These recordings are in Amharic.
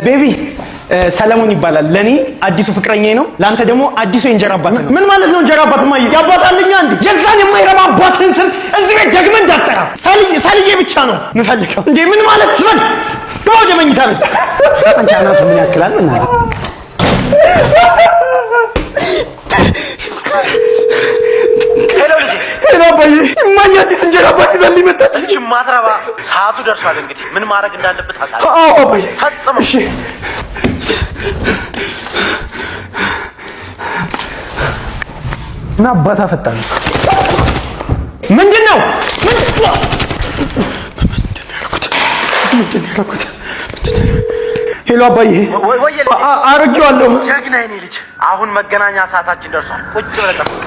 Baby፣ ሰለሞን ይባላል። ለኔ አዲሱ ፍቅረኛዬ ነው። ለአንተ ደግሞ አዲሱ የእንጀራ አባት ነው። ምን ማለት ነው እንጀራ አባት? ማየ ያባት አለኛ እንዴ? የዛን የማይረባ አባትህን ስም እዚህ ቤት ደግመህ እንዳትጠራ። ሰልዬ ሰልዬ ብቻ ነው የምፈልገው። እንዴ ምን ማለት ምን? ግባ ወደ መኝታ ቤት። አንቺ አናቱ ምን ያክላል? ምን Hello ልጄ። Hello አባዬ፣ እማዬ አዲስ እንጀራ አባት ይዛልኝ መጣች። እቺ ማትረባ፣ ሰዓቱ ደርሷል። እንግዲህ ምን ማድረግ እንዳለበት ታውቃለህ። አዎ አባዬ። ፈጽመው። እሺ። ምን አባት አፈጣን? ምንድን ነው? ምንድን ነው ያልኩት? Hello አባዬ። ወይ ልጄ። አርጌዋለሁ። ጀግና የኔ ልጅ። አሁን መገናኛ ሰዓታችን ደርሷል። ቁጭ ብለህ ጠብቅ።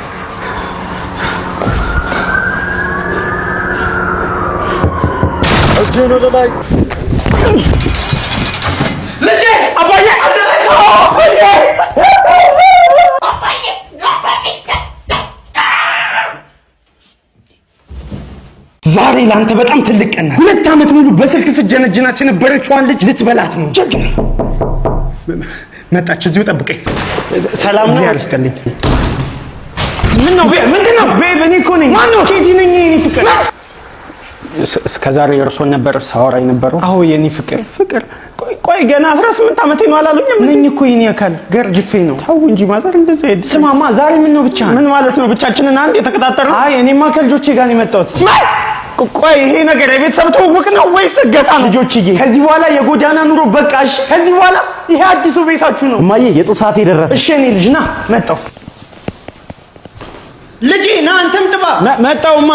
እጅህን ወደ ላይ። ልጄ፣ አባዬ፣ አባዬ። ዛሬ ለአንተ በጣም ትልቅ ቀን ናት። 2 ዓመት ሙሉ በስልክ ስጀነጅናት የነበረችዋን ልጅ ልትበላት ነው። ጀግና መጣች። እዚሁ ጠብቀኝ። ሰላም ነው? እግዚአብሔር ይስጥልኝ። ምን ነው? ምንድን ነው? Babe፣ እኔ እኮ ነኝ። ማን ነው? ኬቲ ነኝ የኔ ፍቅር። እስከ ዛሬ እርሶን ነበር ሳወራ የነበረው? አዎ የኔ ፍቅር ፍቅር። ቆይ ቆይ፣ ገና 18 ዓመቴ ነው አላሉኝም? ነኝ እኮ የኔ አካል ገርጅፌ ነው። ተው እንጂ mother፣ እንደዚህ አይደል። ስማማ፣ ዛሬ ምን ነው ብቻ? ምን ማለት ነው ብቻችንን አንድ የተቀጣጠርነው? አይ እኔማ ከልጆቼ ጋር ነው የመጣሁት። ቆይ ይሄ ነገር የቤተሰብ ትውውቅ ነው ወይስ እገታ ነው? ልጆችዬ፣ ከዚህ በኋላ የጎዳና ኑሮ በቃሽ። ከዚህ በኋላ ይሄ አዲሱ ቤታችሁ ነው። እማዬ፣ የጡት ሰዓት የደረሰ። እሺ የኔ ልጅ ና፣ መጣሁ። ልጄ ና፣ አንተም ጥባ። መጣሁማ።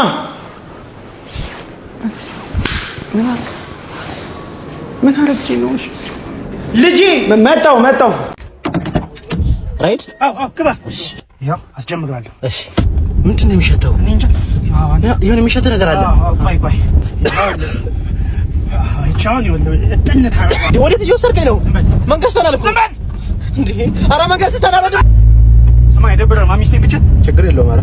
ምን አረግቼ ነው? እሺ ልጄ መጣሁ መጣሁ። Ride። አዎ አዎ፣ ግባ። ያው አስጀምረዋለሁ። እሺ፣ ምንድን ነው የሚሸተው? እኔ እንጃ። የሆነ የሚሸት ነገር አለ። አዎ፣ ቆይ ቆይ። ይቻውን ይኸውልህ እጥነት አደረገዋለሁ። ወዴት እየወሰድከኝ ነው? መንገድ ስተናል እኮ። ዝም በል። እንዴ! ኧረ መንገድ ስተናል። ስማ፣ አይደብርህም? ሚስቴን ብቻ ችግር የለውም። ኧረ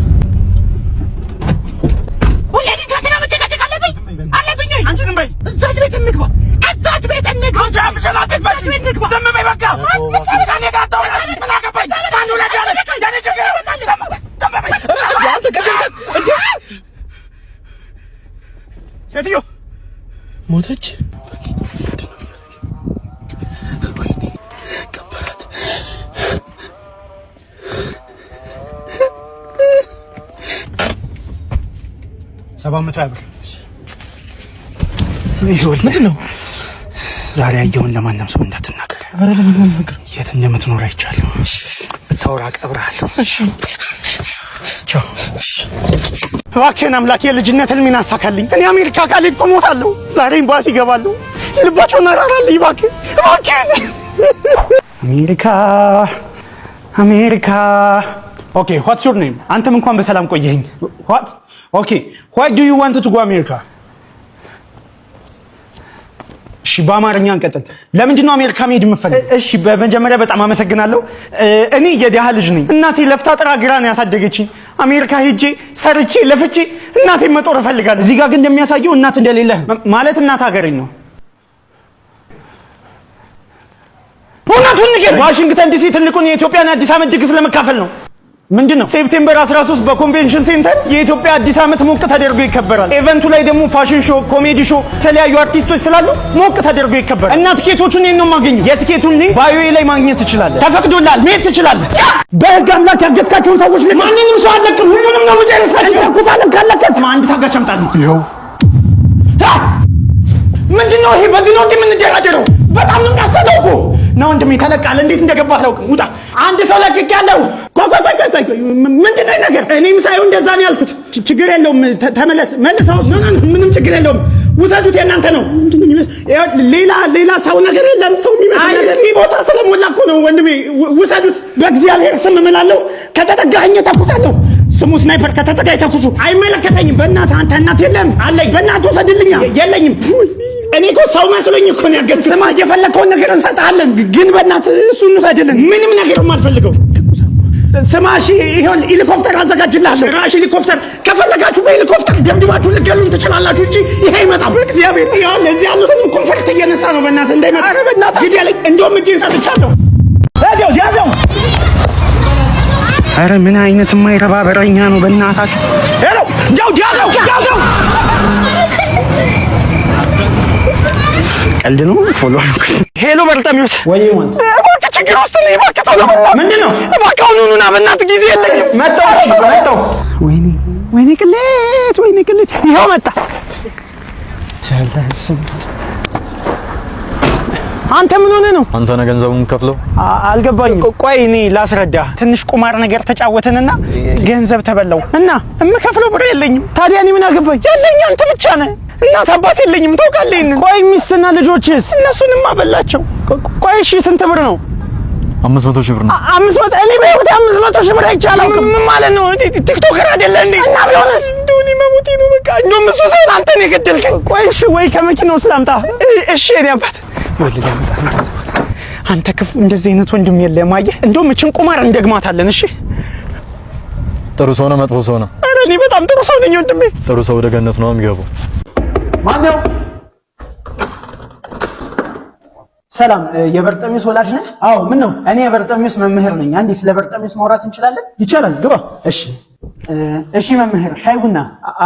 ሁሌ ግን ከአንተ ጋር መጨቃጨቅ አለብኝ አለብኝ ወይ? አንቺ ዝም በይ። እዛች ቤት እንግባ፣ እዛች ቤት እንግባ፣ እዛች ቤት እንግባ። ዝም በይ በቃ። ከእኔ ጋር አታውራ። ምን አገባኝ? ማን ውለድ ያለ? የእኔ ችግር። ዝም በይ። አንተ ገደልከኝ እንዴ! ሴትዮ ሞተች። ቀበራት። 720 ብር። ምንድን ነው? ዛሬ ያየውን ለማንም ሰው እንዳትናገር። ኧረ ለምን ነገር? የት እንደምትኖር አይቻለሁ። ብታወራ እቀብርሃለሁ። ቻው። እባክህን አምላክ የልጅነት ህልሜን አሳካልኝ። እኔ አሜሪካ ካልሄድኩ እሞታለሁ። ዛሬ ኤምባሲ እገባለሁ። ልባቸውን አራራልኝ እባክህ እባክህን። አሜሪካ አሜሪካ። Okay, what's your name? አንተም እንኳን በሰላም ቆየኸኝ። What? Okay, why do you want to go አሜሪካ? እሺ በአማርኛ እንቀጥል። ለምንድን ነው አሜሪካ መሄድ የምፈልግ? እሺ በመጀመሪያ በጣም አመሰግናለሁ። እኔ የድሃ ልጅ ነኝ። እናቴ ለፍታ ጥራ ግራ ነው ያሳደገችኝ። አሜሪካ ሄጄ ሰርቼ ለፍቼ እናቴን መጦር እፈልጋለሁ። እዚህ ጋር ግን እንደሚያሳየው እናት እንደሌለህ ማለት እናት ሀገሬን ነው። እውነቱን ንገር። ዋሽንግተን ዲሲ ትልቁን የኢትዮጵያን አዲስ ዓመት ድግስ ለመካፈል ነው። ምንድን ነው? September 13 በ convention center የኢትዮጵያ አዲስ ዓመት ሞቅ ተደርጎ ይከበራል። Event ኡ ላይ ደግሞ fashion show፣ comedy show፣ የተለያዩ አርቲስቶች ስላሉ ሞቅ ተደርጎ ይከበራል። እና ትኬቶቹን የት ነው የማገኘው? የትኬቱን link bio ላይ ማግኘት ትችላለህ። ተፈቅዶልሃል፣ መሄድ ትችላለህ። በህግ አምላክ ያገትካቸውን ሰዎች ልቀቅ። ማንንም ሰው አለቅም። ሁሉንም ነው መጨረሳቸው። እንተኩሳለን ካለቀት አንድ ታጋች አምጣልኝ። ይኸው። ምንድን ነው ይሄ? በዚህ ነው እንዴ የምንደራደረው? በጣም ነው የሚያስጠላው እኮ። ና ወንድሜ ተለቃል። እንዴት እንደገባ አላውቅም። ውጣ። አንድ ሰው ለቅቄያለሁ። ቆይ ቆይ ቆይ ቆይ ቆይ፣ ምንድን ነው ይሄ ነገር? እኔም ሳይሆን እንደዛ ነው ያልኩት። ችግር የለውም። ተመለስ፣ መልሰው። No no፣ ምንም ችግር የለውም። ውሰዱት፣ የእናንተ ነው። ምንድን ነው የሚመስል? ይኸው ሌላ ሌላ ሰው ነገር የለም። ሰው የሚመስል ነገር እዚህ ቦታ ስለሞላ እኮ ነው ወንድሜ። ውሰዱት። በእግዚአብሔር ስም እምላለሁ። ከተጠጋኸኝ ተኩሳለሁ። ስሙ sniper፣ ከተጠጋኝ ተኩሱ። አይመለከተኝም። በእናትህ አንተ እናት የለም አለኝ። በእናትህ ውሰድልኛ። የለኝም። እኔ እኮ ሰው መስሎኝ እኮ ነው ያገዝኩት። ስማ፣ የፈለግከውን ነገር እንሰጥሃለን፣ ግን በእናትህ እሱን ውሰድልን። ምንም ነገር የማልፈልገው። ስማ፣ እሺ፣ ይኸው ሄሊኮፕተር አዘጋጅልሃለሁ። ራሽ ሄሊኮፕተር ከፈለጋችሁ በሄሊኮፕተር ደብድባችሁ ልገሉን ትችላላችሁ እንጂ ይሄ አይመጣም። በእግዚአብሔር ይኸውልህ፣ እዚህ ያሉትንም comfort እየነሳ ነው። በእናትህ እንዳይመጣ። ኧረ በእናትህ ግደለኝ። እንደውም እጄን ሰጥቻለሁ። ያዘው ያዘው። ኧረ ምን አይነት የማይረባ በረኛ ነው በእናታችሁ። Hello ዳውድ ያዘው ያዘው። ቀልድ ነው። Follow hello በርጠሚዎስ ወይ እባክህ ችግር ውስጥ ነኝ። እባክህ ቶሎ በል። ምንድን ነው? እባክህ አሁኑኑ ና በእናትህ ጊዜ የለኝም። መጣሁ መጣሁ። ወይኔ ወይኔ ቅሌት ወይኔ ቅሌት። ይኸው መጣ። አንተ ምን ሆነህ ነው? አንተ ነህ ገንዘቡን ከፍለው። አልገባኝም። ቆይ እኔ ላስረዳ። ትንሽ ቁማር ነገር ተጫወትንና ገንዘብ ተበላው እና የምከፍለው ብር የለኝም። ታዲያ እኔ ምን አገባኝ? ያለኝ አንተ ብቻ ነህ። እናት አባት የለኝም፣ ታውቃለህ ይሄንን። ቆይ ሚስትና ልጆችስ? እነሱንማ በላቸው። ቆይ እሺ ስንት ብር ነው? 500 ሺህ ብር ነው። 500? እኔ በህይወቴ 500,000 ብር አይቼ አላውቅም። ምን ማለት ነው? TikToker አይደለ እንዴ? እና ቢሆንስ? እንደው እኔ መሞቴ ነው በቃ። እንደውም እሱ ሳይሆን አንተ ነው የገደልከኝ። ቆይ እሺ፣ ወይ ከመኪናው ውስጥ ላምጣ። እሺ የእኔ አባት ወይ ላምጣ። አንተ ክፉ፣ እንደዚህ አይነት ወንድም የለም። አየህ፣ እንደውም እችን ቁማር እንደግማታለን። እሺ ጥሩ ሰው ነው መጥፎ ሰው ነው? ኧረ እኔ በጣም ጥሩ ሰው ነኝ ወንድሜ። ጥሩ ሰው ወደ ገነት ነው የሚገባው። ማነው? ሰላም፣ የበርጠሚዎስ ወላጅ ነህ? አዎ። ምን ነው? እኔ የበርጠሚዎስ መምህር ነኝ። አንዴ ስለ በርጠሚዎስ ማውራት እንችላለን? ይቻላል፣ ግባ። እሺ እሺ መምህር፣ ሻይ ቡና?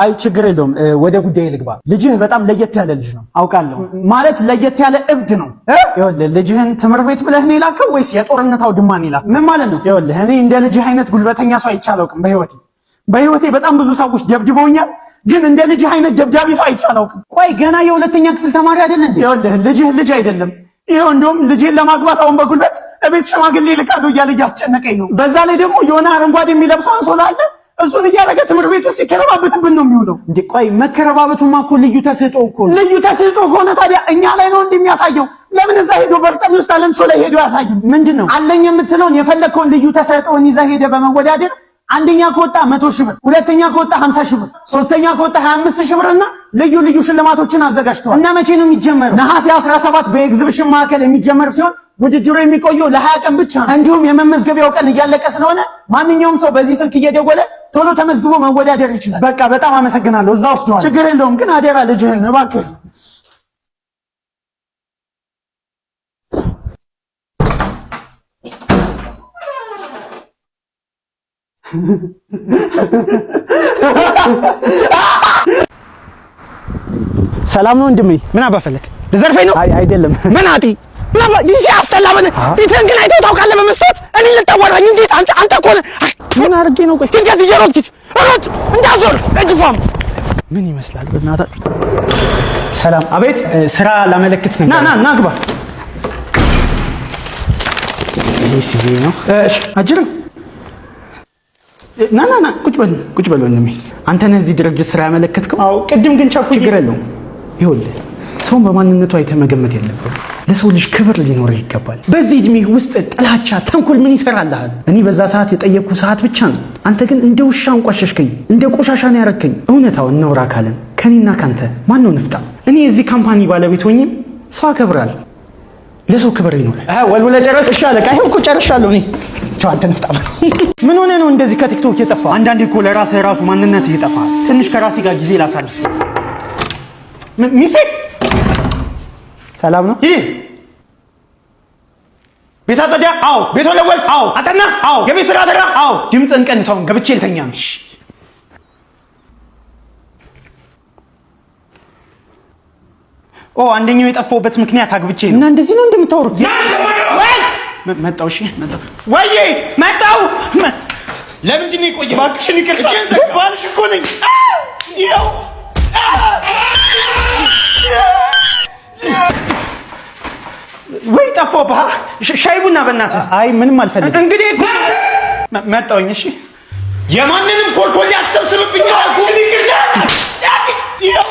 አይ ችግር የለውም። ወደ ጉዳይ ልግባ። ልጅህ በጣም ለየት ያለ ልጅ ነው አውቃለሁ። ማለት ለየት ያለ እብድ ነው። ይኸውልህ ልጅህን ትምህርት ቤት ብለህ ነው የላከው ወይስ የጦርነት አውድማ ነው የላከው? ምን ማለት ነው? ይኸውልህ እኔ እንደ ልጅህ አይነት ጉልበተኛ ሰው አይቼ አላውቅም በህይወቴ። በህይወቴ በጣም ብዙ ሰዎች ደብድበውኛል፣ ግን እንደ ልጅህ አይነት ደብዳቢ ሰው አይቼ አላውቅም። ቆይ ገና የሁለተኛ ክፍል ተማሪ አይደል እንዴ? ይኸውልህ ልጅህ ልጅ አይደለም። ይኸው እንደውም ልጄን ለማግባት አሁን በጉልበት እቤት ሽማግሌ ይልካሉ እያለ እያስጨነቀኝ ነው። በዛ ላይ ደግሞ የሆነ አረንጓዴ የሚለብሰው አንሶላ አለ። እሱን እያደረገ ትምህርት ቤት ውስጥ ሲከረባበትብን ነው የሚውለው። እንዴ ቆይ መከረባበቱማ እኮ ልዩ ተሰጥኦ እኮ ነው። ልዩ ተሰጥኦ ከሆነ ታዲያ እኛ ላይ ነው እንደሚያሳየው? ለምን እዛ ሄዶ በርጠሚዎስ talent show ላይ ሄዶ ያሳይም? ምንድን ነው አለኝ የምትለውን የፈለግከውን ልዩ ተሰጥኦን ይዘህ ሄደህ በመወዳደር አንደኛ ከወጣ 100,000 ብር፣ ሁለተኛ ከወጣ 50 ሺህ ብር፣ ሶስተኛ ከወጣ 25 ሺህ ብር እና ልዩ ልዩ ሽልማቶችን አዘጋጅተዋል። እና መቼ ነው የሚጀመረው? ነሐሴ 17 በኤግዚቢሽን ማዕከል የሚጀመር ሲሆን ውድድሩ የሚቆየው ለ20 ቀን ብቻ ነው። እንዲሁም የመመዝገቢያው ቀን እያለቀ ስለሆነ ማንኛውም ሰው በዚህ ስልክ እየደወለ ቶሎ ተመዝግቦ መወዳደር ይችላል። በቃ በጣም አመሰግናለሁ። እዛ ወስደዋል። ችግር የለውም ግን አደራ ልጅህን እባክህ። ሰላም ነው ወንድሜ። ምን አባ ፈለክ? ልዘርፈኝ ነው? አይ አይደለም። ምን አጢ ምን አባ ይሄ አስጠላ። በለ ፊትህን ግን አይተው ታውቃለህ በመስታወት? እኔ ልታዋራኝ እንዴት? አንተ አንተ እኮ ነህ። ምን አድርጌ ነው? ቆይ እንዴት እየሮጥክ ሂድ፣ ሮጥ እንዳዞር እጅፋም ምን ይመስላል? በእናታችሁ ሰላም። አቤት። ስራ ላመለክት ነው። ና ና ና ግባ። ይሄ CV ነው። እሺ አጅርም ና ና ና ቁጭ በል ቁጭ በል ወንድሜ። አንተ ነህ እዚህ ድርጅት ስራ ያመለከትከው? አዎ። ቅድም ግን ቸኩዬ። ችግር የለውም። ይኸውልህ ሰውን በማንነቱ አይተህ መገመት የለብህም። ለሰው ልጅ ክብር ሊኖርህ ይገባል። በዚህ እድሜ ውስጥ ጥላቻ፣ ተንኮል ምን ይሰራልሃል? እኔ በዛ ሰዓት የጠየቅኩ ሰዓት ብቻ ነው። አንተ ግን እንደ ውሻ አንቋሸሽከኝ፣ እንደ ቆሻሻ ነው ያረከኝ። እውነታው እናውራ ካለን ከኔና ካንተ ማን ነው ንፍጣም? እኔ የዚህ company ባለቤት ሆኜም ሰው አከብራለሁ። ለሰው ክብር ይኖራል። ወልውለ ጨረስ? እሺ አለቃ፣ ይኸው እኮ ጨርሻለሁ እኔ። ቻው አንተ ንፍጣም። ምን ሆነ ነው እንደዚህ ከቲክቶክ የጠፋ? አንዳንዴ እኮ ለራስህ ራሱ ማንነትህ ይጠፋል። ትንሽ ከራሴ ጋር ጊዜ ላሳልፍ። ሚስቴ ሰላም ነው? ይህ ቤት አጸዳ? አዎ። ቤት ወለወል? አዎ። አጠና? አዎ። የቤት ስራ ሰራ? አዎ። ድምፅን ቀንሰውን ገብቼ ልተኛ ነው። ኦ አንደኛው የጠፋሁበት ምክንያት አግብቼ ነው። እና እንደዚህ ነው እንደምታወሩት? መጣሁ። እሺ መጣሁ። ወይዬ መጣሁ። ለምንድን ነው የቆየኸው? እባክሽን ይቅርታ። ባልሽ እኮ ነኝ። ይኸው ወይ ጠፋሁብህ። ሻይ ቡና በእናትህ። አይ ምንም አልፈልግም። እንግዲህ እኮ መጣሁኝ። እሺ የማንንም ኮልኮሌ አትሰብስብብኝ አልኩህ። ይቅርታ።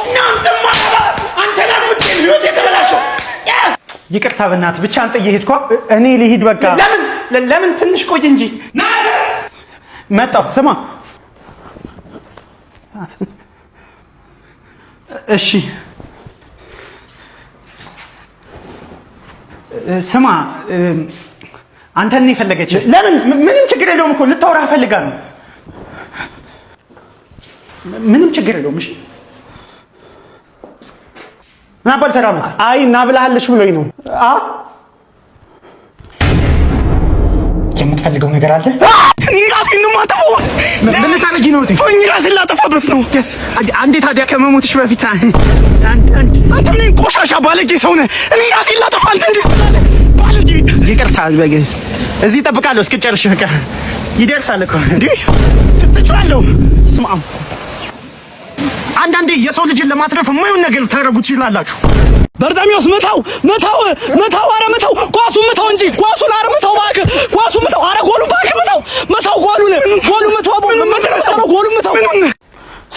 እናንተማ አንተ ህይወት የተበላሸው። ይቅርታ በእናትህ ብቻ አንተ እየሄድኩ እኔ ልሂድ በቃ። ለምን ለምን ትንሽ ቆይ እንጂ መጣሁ። ስማ እሺ ስማ አንተን ነው የፈለገች። ለምን? ምንም ችግር የለውም እኮ ልታወራህ ፈልጋ ነው። ምንም ችግር የለውም። እሺ ምን አባል ሰራ መጣ? አይ እና ብለሃለሽ ብሎኝ ነው። አ የምትፈልገው ነገር አለ? እኔ ራሴን ነው የማጠፋው። ምን ልታረጊ ነው? እኔ ራሴን ላጠፋበት ነው። Yes፣ አንዴ ታዲያ ከመሞትሽ በፊት አንተ ምን ቆሻሻ ባለጌ ሰው ነህ። እኔ ራሴን ላጠፋ አንተ እንዲህ ስትላለህ ባለጌ። ይቅርታ፣ እዚህ እጠብቃለሁ እስክጨርሽ። በቃ ይደርሳል እኮ እንዴ፣ ትችዋለሁ። ስማ፣ አንዳንዴ የሰው ልጅን ለማትረፍ የማይሆን ነገር ልታደርጉ ትችላላችሁ። በርጣሚዎስ መታው፣ መታው፣ መታው! ኧረ መታው! ኳሱን መታው እንጂ፣ ኳሱን! ኧረ መታው እባክህ! ኳሱን መታው! ኧረ ጎሉን እባክህ መታው፣ መታው! ጎሉን፣ ጎሉን መታው! ጎሉን መታው!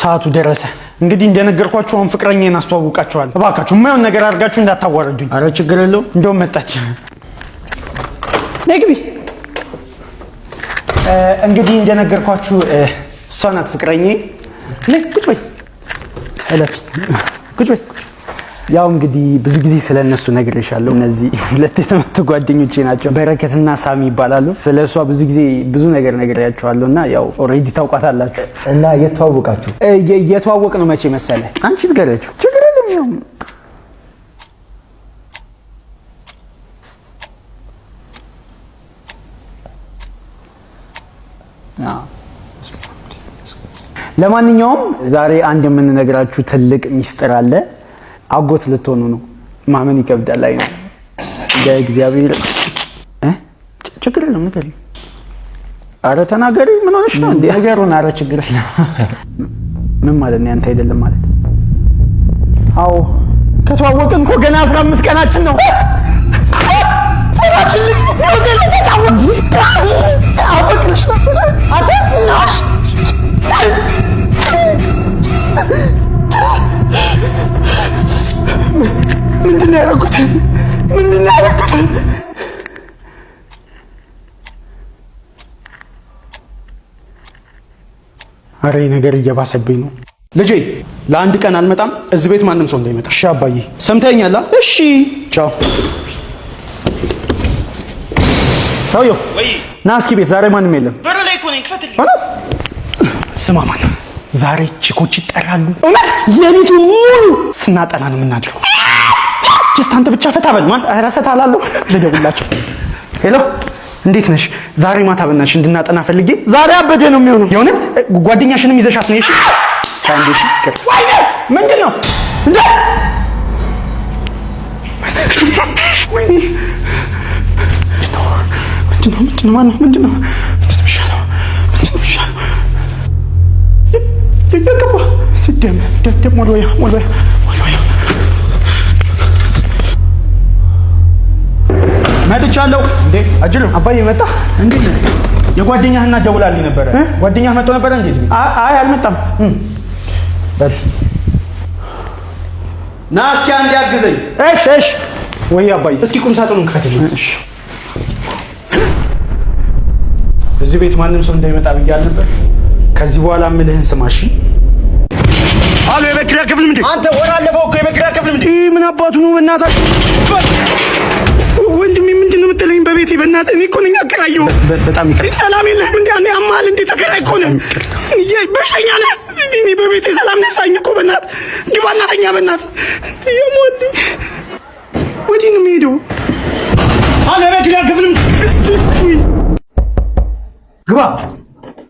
ሰዓቱ ደረሰ። እንግዲህ እንደነገርኳችሁ አሁን ፍቅረኛዬን አስተዋውቃችኋለሁ። እባካችሁ የማይሆን ነገር አድርጋችሁ እንዳታዋርዱኝ። አረ ችግር የለውም። እንደውም መጣች። ነይ ግቢ። እንግዲህ እንደነገርኳችሁ እሷ ናት ፍቅረኛዬ። ነይ ቁጭ በይ፣ እለፊ፣ ቁጭ በይ። ያው እንግዲህ ብዙ ጊዜ ስለ እነሱ ነግሬሻለሁ። እነዚህ ሁለት የተመቱ ጓደኞቼ ናቸው፣ በረከትና ሳሚ ይባላሉ። ስለ እሷ ብዙ ጊዜ ብዙ ነገር ነግሬያቸዋለሁ እና ያው already ታውቋታላችሁ። እና የተዋወቃችሁ? የተዋወቅ ነው መቼ መሰለ? አንቺ ትገሪያቸው፣ ችግር የለም ያው ለማንኛውም ዛሬ አንድ የምንነግራችሁ ትልቅ ሚስጥር አለ። አጎት ልትሆኑ ነው። ማመን ይከብዳል። አይ ነው ለእግዚአብሔር ችግር የለም ንገሪኝ። አረ ተናገሪ። ምን ሆነሽ ነው እንዴ? ነገሩን። አረ ችግር የለም። ምን ማለት ነው? ያንተ አይደለም ማለት? አዎ፣ ከተዋወቅን እኮ ገና 15 ቀናችን ነው። ምንድን ነው ያደረኩት? ምንድን ነው ያደረኩት? አረ ነገር እየባሰብኝ ነው። ልጄ፣ ለአንድ ቀን አልመጣም። እዚህ ቤት ማንም ሰው እንዳይመጣ። እሺ አባዬ። ሰምተኸኛል? እሺ፣ ቻው። ሰውየው ና እስኪ ቤት ዛሬ ማንም የለም። እውነት ስማ፣ ማን ዛሬ ቺኮች ይጠራሉ። እውነት ሌሊቱ ሙሉ ስናጠና ነው የምናድረው። Just አንተ ብቻ ፈታ በል። ማን ኧረ ፈታ እላለሁ። ልደውላቸው። Hello፣ እንዴት ነሽ? ዛሬ ማታ በእናትሽ እንድናጠና ፈልጌ። ዛሬ አበደ ነው የሚሆነው። የእውነት ጓደኛሽንም ይዘሻት ነው። እሺ አንዴ። እሺ፣ ወይኔ ምንድን ነው እንዴ? ወይኔ ምንድን ነው? ምንድን ነው? ማነው? ምንድን ነው? ምንድን ነው የሚሻለው? ምንድን ነው የሚሻለው? የገባ ደም፣ ደም፣ ደም! ሞልወያ፣ ሞልወያ፣ ሞልወያ! መጥቻለሁ። እንዴ አጅሉ። አባዬ መጣ። እንዴት ነህ? የጓደኛህ እናት ደውላልኝ ነበረ። ጓደኛህ መጥቶ ነበረ እንዴ እዚህ? አይ አልመጣም። በል ና እስኪ አንዴ አግዘኝ። እሺ፣ እሺ። ወይ አባዬ፣ እስኪ ቁም ሳጥኑን ክፈትልኝ። እሺ። እዚህ ቤት ማንም ሰው እንዳይመጣ ብዬ አልነበር? ከዚህ በኋላ የምልህን ስማ እሺ። አሎ፣ የቤት ኪራይ ክፍል ምንድን? አንተ ወር አለፈው እኮ፣ የቤት ኪራይ ክፍል ምንድን? ይህ ምን አባቱ ነው? በእናታችሁ ወንድሜ ምንድን ነው የምትለኝ? በቤቴ በእናትህ እኔ እኮ ነኝ አከራየሁ። በጣም ይቅርታ። ሰላም የለህም እንዴ? አንዴ አማል እንዴ? ተከራይ እኮ ነህ፣ በሽተኛ ነህ። እኔ በቤቴ ሰላም ነሳኝ እኮ። በእናትህ ግባ እና ተኛ። በእናትህ የሞል ወዲህ ነው የሚሄደው። አሎ፣ የቤት ኪራይ ክፍል ምንድን? ግባ።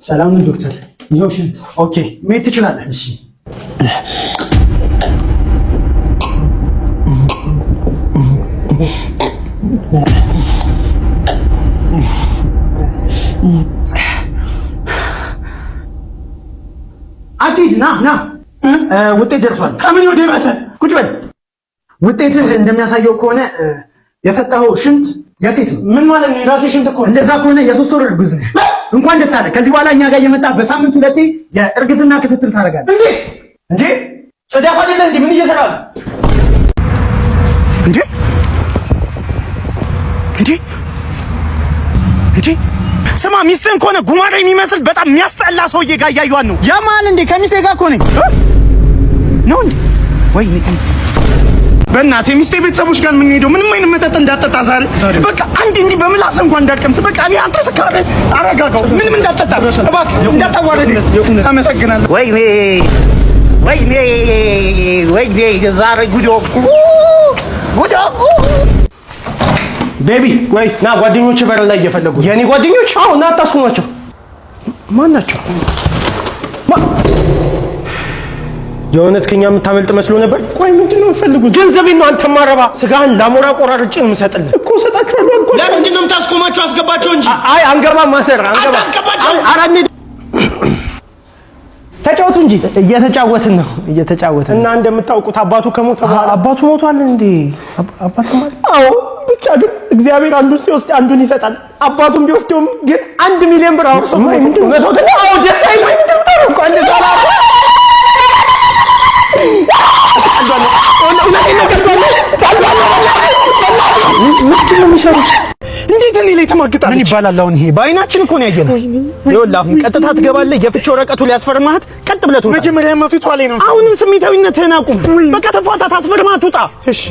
ሰላም ነው ዶክተር። ይኸው ሽንት። Okay፣ መሄድ ትችላለህ። እሺ። አትሂድ፣ ና ና፣ ውጤት ደርሷል። ከምን ደረሰ? ቁጭ በል። ውጤትህ እንደሚያሳየው ከሆነ የሰጠኸው ሽንት የሴት ነው። ምን ማለት ነው? የራሴ ሽንት እኮ ነው። እንደዛ ከሆነ የ3 ወር እርጉዝ ነህ። እንኳን ደስ አለህ። ከዚህ በኋላ እኛ ጋር እየመጣህ በሳምንት ሁለቴ የእርግዝና ክትትል ታደርጋለህ። እንዴት እንዴ? ጽዳት አይደለ እንዴ? ምን እየሰራ ነው እንዴ? እንዴ እንዴ! ስማ፣ ሚስትህን ከሆነ ጉማሬ የሚመስል በጣም የሚያስጠላ ሰውዬ ጋር እያየኋት ነው። ያማል እንዴ? ከሚስቴ ጋር እኮ ነኝ ነው እንዴ? ወይ በእናትህ የሚስቴ ቤተሰቦች ጋር የምንሄደው ምንም አይነት መጠጥ እንዳጠጣ ዛሬ። በቃ አንድ እንዲህ በምላስ እንኳን እንዳትቀምስ። በቃ እኔ አንተ ስካረ አረጋጋው። ምንም እንዳጠጣ እባክህ፣ እንዳታዋረድ። አመሰግናለሁ። ወይኔ፣ ወይኔ፣ ወይኔ! ዛሬ ጉድ ሆንኩ፣ ጉድ ሆንኩ። Baby ወይ ና፣ ጓደኞች በር ላይ እየፈለጉ። የኔ ጓደኞች? አዎ፣ ና አታስቁማቸው። ማን ናቸው? የእውነት ከኛ የምታመልጥ መስሎ ነበር። ቆይ ምንድን ነው የምትፈልጉት? ገንዘቤን ነው። አንተ ማረባ ስጋህን ላሞራ ቆራርጬ ነው የምሰጥልህ እኮ፣ እሰጣችኋለሁ አልኳቸው። ለምንድን ነው የምታስቆማቸው? አስገባቸው እንጂ። አይ አንገባም፣ ማሰር አንገባም። አታስገባቸው። ኧረ እንሂድ። ተጫወቱ እንጂ። እየተጫወትን ነው፣ እየተጫወትን። እና እንደምታውቁት አባቱ ከሞተ በኋላ። አባቱ ሞቷል እንዴ? አባቱ ማለት? አዎ። ብቻ ግን እግዚአብሔር አንዱን ሲወስድ አንዱን ይሰጣል። አባቱን ቢወስደውም ግን 1 ሚሊዮን ብር አውርሶ ሞተ። አዎ፣ ደስ አይልም? ምንድን ነው የምታወራው? አንድ ሰው ምንድን ነው የሚሰሩት? እንዴት እኔ ላይ ትማግጣለች? ምን ይባላል አሁን? ይሄ በአይናችን እኮ ነው ያየነው። ይኸውልህ አሁን ቀጥታ ትገባለህ። የፍቺ ወረቀቱ ሊያስፈርማት ቀጥ ብለህ ትወጣለህ። መጀመሪያ ፊቷ ላይ ነው። አሁንም ስሜታዊነትህን አቁም። በቃ ተፋታት፣ አስፈርማት፣ ውጣ። እሺ፣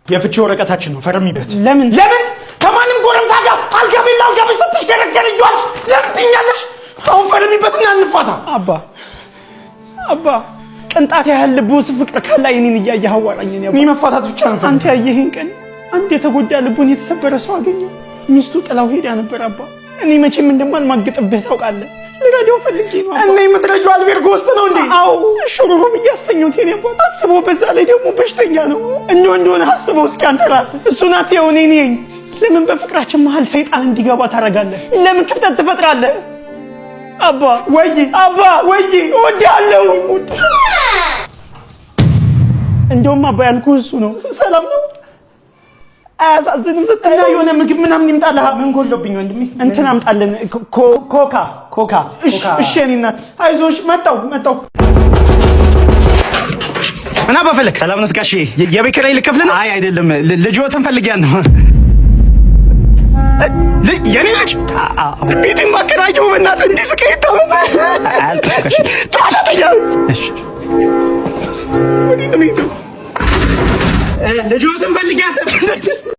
የፍቺ ወረቀታችን ነው፣ ፈርሚበት። ለምን ለምን? ከማንም ጎረምሳ ጋር አልጋ ቤት ለአልጋ ቤት ስትሽከረከር እጇል ለምን ትኛለሽ? አሁን ፈርሚበትና እንፋታ። አባ፣ አባ፣ ቅንጣት ያህል ልብ ውስጥ ፍቅር ካለ እኔን እያየህ አዋራኝ። እኔ መፋታት ብቻ ነው። አንተ ያየህን ቀን አንድ የተጎዳ ልቡን የተሰበረ ሰው አገኘው። ሚስቱ ጥላው ሄዳ ነበር። አባ፣ እኔ መቼም እንደማልማግጥብህ ታውቃለህ። ልረዳው ፈልጌ ነው። እና የምትረጂው አልቤርጎ ውስጥ ነው እንዴ? አዎ፣ ሹሩሩ ብዬ አስተኛሁት። የኔ አባት አስበው፣ በዛ ላይ ደግሞ በሽተኛ ነው። እንደው እንደሆነ አስበው እስኪ አንተ ራስህ። እሱን አትየው፣ እኔ ነኝ። ለምን በፍቅራችን መሀል ሰይጣን እንዲገባ ታደርጋለህ? ለምን ክፍተት ትፈጥራለህ? አባ ወይ፣ አባ ወይ፣ እወድሃለሁ። እንደውም አባ ያልኩህ እሱ ነው። ሰላም ነው፣ አያሳዝንም? ስትና የሆነ ምግብ ምናምን ይምጣልህ። ምን ጎሎብኝ ወንድሜ? እንትን አምጣልን፣ ኮካ ኮካ። እሺ እሺ፣ የእኔ እናት አይዞሽ፣ መጣሁ መጣሁ። እና በፈለግ ሰላም ነው ጋሼ? የቤት ኪራይ ልከፍል ነው? አይ አይደለም፣ ልጅዎትን ፈልጊያት ነው። የኔ ልጅ ቤቴን ባከራየው፣ በእናትህ እንዲህ ስቀይ ታመሰ አያልቅሱ ጋሼ። እሺ፣ ወዴት ነው የምሄደው? ልጅዎትን ፈልጊያት።